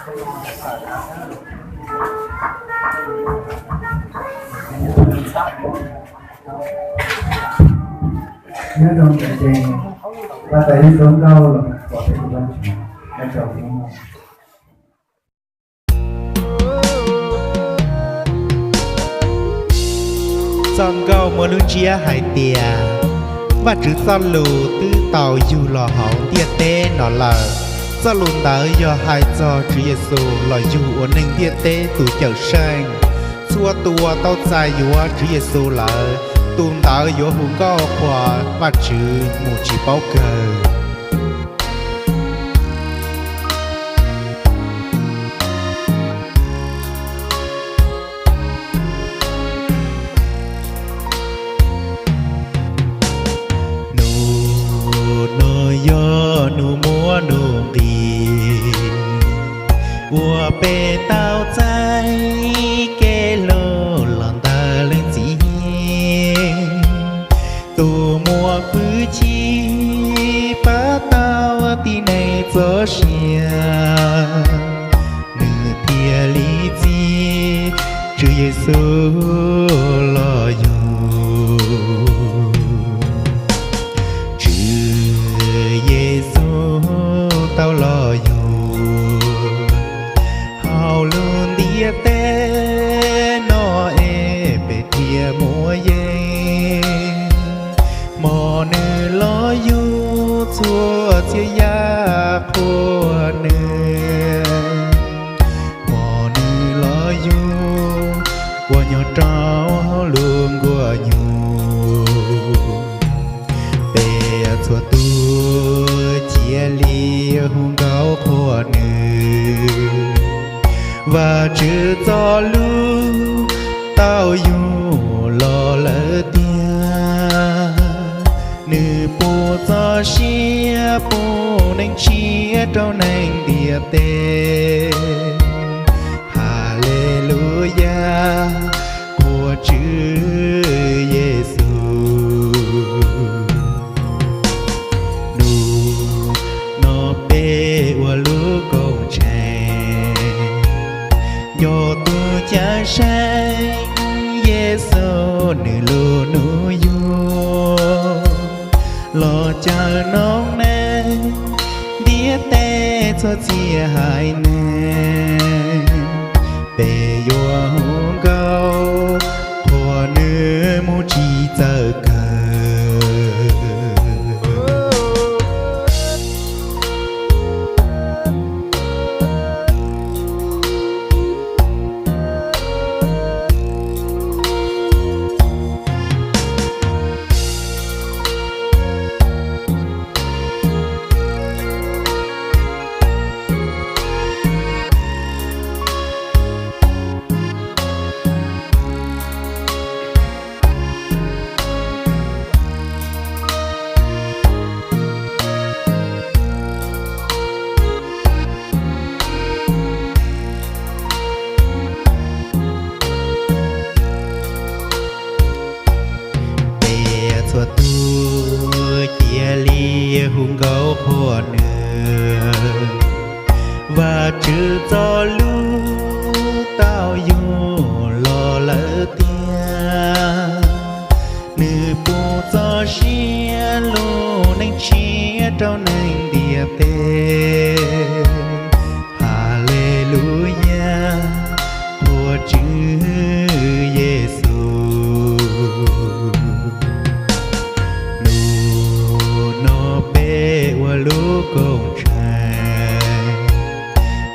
Nyob rau ntawm ces, Paj Tais Ib Suab Nkauj los pom peb tus Vajtswv nyob rau hnub no. Txoj nkauj muaj lub ntsiab hais tias, Vajtswv txoj lus twb tau yug los hauv ntiaj teb no lawm. Txoj lus ntawd yog hais txog Tswv Yexus los yug ua neeg ntiaj teb tus Cawmseej. Txhua tus uas tau txais yuav Tswv Yexus lawm, tus ntawd yuav hu nkauj qhuas Vajtswv mus tsis paub kawg. Nub no yog nub muaj nub nqis, uas peb tau txais kev hlub los ntawm Leej Txiv, tus muaj hwj chim pab tau tib neeg txoj sia, nws thiaj li txib Tswv Yexus los yug. Tswv Yexus tau los yug hauv lub ntiaj teb no es peb thiaj muaj yeej. Hmo nws los yug txhua txhia yam qhuas nws. Hmo nws los yug uas nyob rau hauv lub nkuaj nyuj, peb txhua tus cia li hu nkauj qhuas nws. Vajtswv txoj lus tau yug los lawm tiag, nws pub txoj sia pub neej tshiab rau neeg ntiaj teb. Haleluyas, qhuas Tswv Yexus. Nub no peb ua lub koom tshee, nco tus cawm seej Yexus nws lub hnub yug, los cawm noob neej ntiaj teb txhua txhia haiv neeg. Peb yuav hu nkauj qhuas nws mus tsis txawj kawg. Peb txhua tus cia li hu nkauj qhuas nws. Vajtswv txoj lus tau yug los lawm tiag, nws pub txoj sia lub neej tshiab rau neeg ntiaj teb. Haleluyas, qhuas Tswv Yexus. Nub no peb ua lub koom tshee,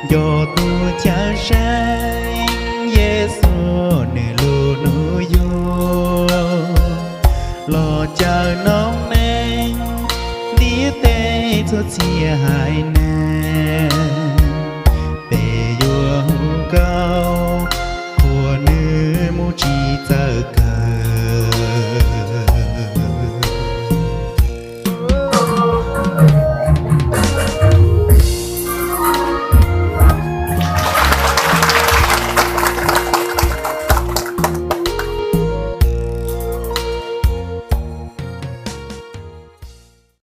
nco tus cawm seej Yexus nws lub hnub yug, los cawm noob neej ntiaj teb txhua txhia haiv neeg. Peb yuav hu nkauj qhuas nws mus tsis txawj